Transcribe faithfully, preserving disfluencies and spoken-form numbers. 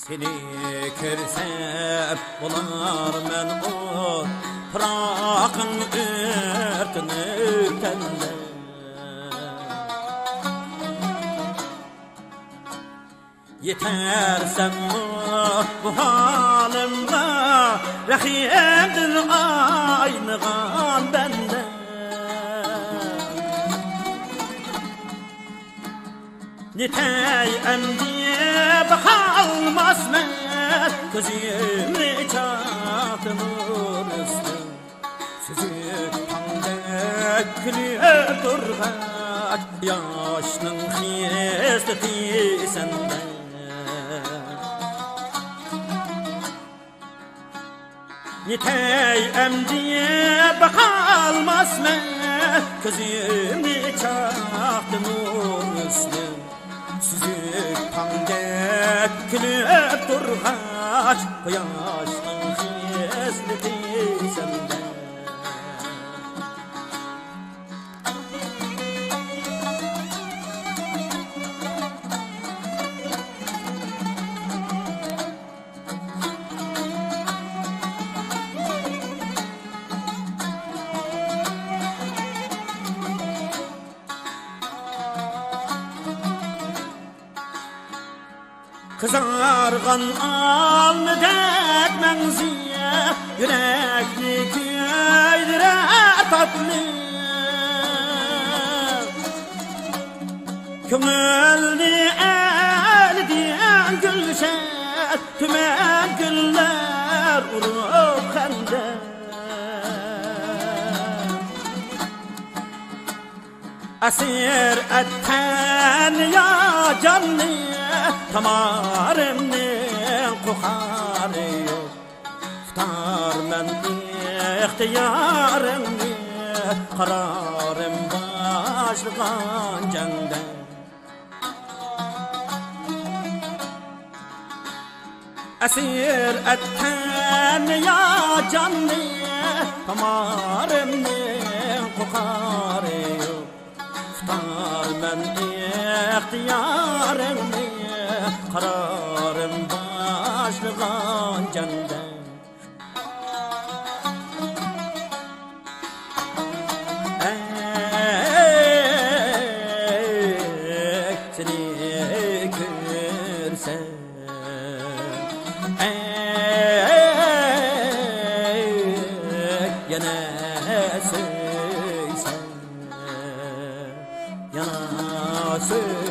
سېنى كۆرسەم بولارمەن ئوت، پىراقىڭ ئۆرتىنىپ تەندە. يېتەرسەنمۇ بۇ ھالىمغا، رەھىمدىن ئاينىغان بەندە. نېتەي ئەمدى باقالماسمەن، كۆزۈمنى چاقتى نۇر ئۈستىدىن. سۈزۈك تاڭدەك كۈلۈپ تۇرغاچ، ياشنىڭ خىسلىتى سەندە. نېتەي ئەمدى باقالماسمەن، كۆزۈمنى چاقتى نۇر ھۆسنۈڭ. سۈزۈك تاڭدەك كۈلۈپ تۇرغاچ، قۇياشنىڭ خىسلىتى سەندە. قىزارغان ئالمىدەك مەڭزى، يۈرەكنى كۆيدۈرەر تاتلىق. كۆڭۈلنى ئەلىدىن گۈلشەن، تۈمەن گۈللەر ئۇرۇپ خەندەك. ئەسىر ئەتتەن يا جاننى، تامارىمنىڭ قوقارى يوق. تۇتارمەن ئىختىيارىمنى، قارارىم باشلىغان جەڭدە. ئەسىر ئەتكەن يا جاننى، تامارىمنىڭ قوقارى يوق. تۇتارمەن ئىختىيارىمنى، قارارىم باشلىغان جەڭدە. ئەي، سېنى كۆرسەم، ئەي، يەنە سۆيسەم، يەنە سۆي.